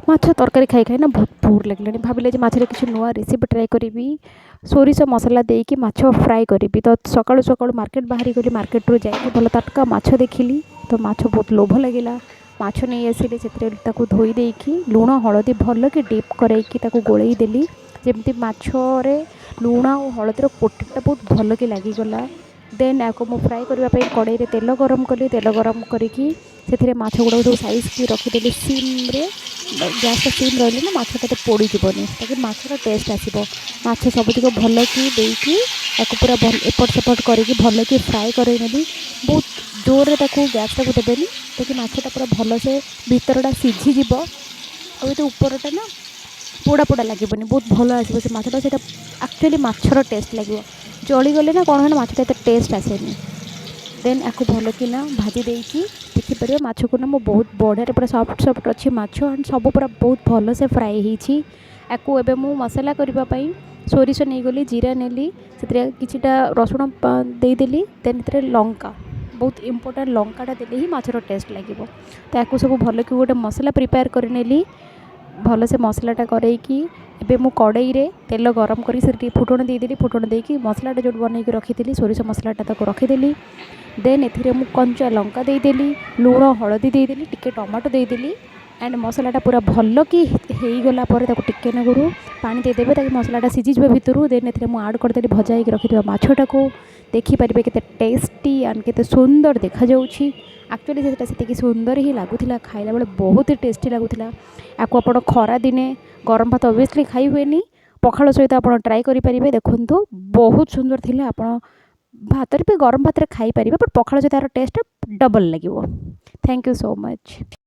ମାଛ ତରକାରୀ ଖାଇ ଖାଇ ନା ବହୁତ ବୋର୍ ଲାଗିଲାଣି। ଭାବିଲି ଯେ ମାଛରେ କିଛି ନୂଆ ରେସିପି ଟ୍ରାଏ କରିବି, ସୋରିଷ ମସଲା ଦେଇକି ମାଛ ଫ୍ରାଏ କରିବି। ତ ସକାଳୁ ସକାଳୁ ମାର୍କେଟ ବାହାରି ଗଲି। ମାର୍କେଟରୁ ଯାଇକି ଭଲ ତଟକା ମାଛ ଦେଖିଲି, ତ ମାଛ ବହୁତ ଲୋଭ ଲାଗିଲା। ମାଛ ନେଇ ଆସିଲି। ସେଥିରେ ତାକୁ ଧୋଇ ଦେଇକି ଲୁଣ ହଳଦୀ ଭଲକି ଡିପ୍ କରାଇକି ତାକୁ ଗୋଳେଇ ଦେଲି, ଯେମିତି ମାଛରେ ଲୁଣ ଆଉ ହଳଦୀର କୋଟିଂଟା ବହୁତ ଭଲକି ଲାଗିଗଲା। ଦେନ୍ ଏହାକୁ ମୁଁ ଫ୍ରାଏ କରିବା ପାଇଁ କଡ଼େଇରେ ତେଲ ଗରମ କଲି। ତେଲ ଗରମ କରିକି ସେଥିରେ ମାଛ ଗୁଡ଼ାକୁ ସବୁ ସାଇଜ୍ କରି ରଖିଦେଲି ସିମ୍ରେ। ଗ୍ୟାସ୍ଟା ସିମ୍ ରହିଲେ ନା ମାଛଟା ଏତେ ପୋଡ଼ିଯିବନି, ତାକି ମାଛର ଟେଷ୍ଟ ଆସିବ। ମାଛ ସବୁତିକ ଭଲକି ଦେଇକି ତାକୁ ପୁରା ଭଲ ଏପଟ ସେପଟ କରିକି ଭଲକି ଫ୍ରାଏ କରେଇନେଲି। ବହୁତ ଜୋରରେ ତାକୁ ଗ୍ୟାସ୍ଟାକୁ ଦେବେନି, ତାକି ମାଛଟା ପୁରା ଭଲସେ ଭିତରଟା ସିଝିଯିବ ଆଉ ଏତେ ଉପରଟା ନା ପୋଡ଼ା ପୋଡ଼ା ଲାଗିବନି, ବହୁତ ଭଲ ଆସିବ ସେ ମାଛଟା। ସେଇଟା ଆକ୍ଚୁଆଲି ମାଛର ଟେଷ୍ଟ ଲାଗିବ। ଜଳିଗଲେ ନା କ'ଣ ହୁଏ ନା, ମାଛଟା ଏତେ ଟେଷ୍ଟ ଆସେନି। ଦେନ୍ ଆକୁ ଭଲକିନା ଭାଜି ଦେଇକି ଦେଖିପାରିବ ମାଛକୁ ନା ମୁଁ ବହୁତ ବଢ଼ିଆରେ ପୁରା ସଫ୍ଟ ସଫ୍ଟ ଅଛି ମାଛ ଆଣ୍ଡ ସବୁ ପୁରା ବହୁତ ଭଲସେ ଫ୍ରାଏ ହେଇଛି। ଆକୁ ଏବେ ମୁଁ ମସଲା କରିବା ପାଇଁ ସୋରିଷ ନେଇଗଲି, ଜିରା ନେଲି, ସେଥିରେ କିଛିଟା ରସୁଣ ଦେଇଦେଲି। ଦେନ୍ ଏଥିରେ ଲଙ୍କା ବହୁତ ଇମ୍ପୋର୍ଟାଣ୍ଟ। ଲଙ୍କାଟା ଦେଲେ ହିଁ ମାଛର ଟେଷ୍ଟ ଲାଗିବ। ତାକୁ ସବୁ ଭଲକି ଗୋଟେ ମସଲା ପ୍ରିପେୟାର କରିନେଲି। ଭଲସେ ମସଲାଟା କରେଇକି ଏବେ ମୁଁ କଡ଼େଇରେ ତେଲ ଗରମ କରି ସେଥିରେ ଟିକେ ଫୁଟଣ ଦେଇଦେଲି। ଫୁଟଣ ଦେଇକି ମସଲାଟା ଯେଉଁଠି ବନେଇକି ରଖିଥିଲି, ସୋରିଷ ମସଲାଟା, ତାକୁ ରଖିଦେଲି। ଦେନ୍ ଏଥିରେ ମୁଁ କଞ୍ଚା ଲଙ୍କା ଦେଇଦେଲି, ଲୁଣ ହଳଦୀ ଦେଇଦେଲି, ଟିକେ ଟମାଟୋ ଦେଇଦେଲି। ଆଣ୍ଡ ମସଲାଟା ପୁରା ଭଲକି ହେଇଗଲା ପରେ ତାକୁ ଟିକେ ନାକୁରୁ ପାଣି ଦେଇଦେବେ, ତାକି ମସଲାଟା ସିଝିଯିବ ଭିତରୁ। ଦେନ୍ ଏଥିରେ ମୁଁ ଆଡ଼୍ କରିଦେଲି ଭଜା ହେଇକି ରଖିଥିବା ମାଛଟାକୁ। ଦେଖିପାରିବେ କେତେ ଟେଷ୍ଟି ଆଣ୍ଡ କେତେ ସୁନ୍ଦର ଦେଖାଯାଉଛି। ଆକ୍ଚୁଆଲି ସେଇଟା ସେତିକି ସୁନ୍ଦର ହିଁ ଲାଗୁଥିଲା। ଖାଇଲା ବେଳେ ବହୁତ ଟେଷ୍ଟି ଲାଗୁଥିଲା। ଆକୁ ଆପଣ ଖରା ଦିନେ ଗରମ ଭାତ ଅବଭିୟସଲି ଖାଇ ହୁଏନି, ପଖାଳ ସହିତ ଆପଣ ଟ୍ରାଏ କରିପାରିବେ। ଦେଖନ୍ତୁ, ବହୁତ ସୁନ୍ଦର ଥିଲା। ଆପଣ ଭାତରେ ବି, ଗରମ ଭାତରେ ଖାଇପାରିବେ, ବଟ୍ ପଖାଳ ସହିତ ତା'ର ଟେଷ୍ଟଟା ଡବଲ୍ ଲାଗିବ। Thank you so much.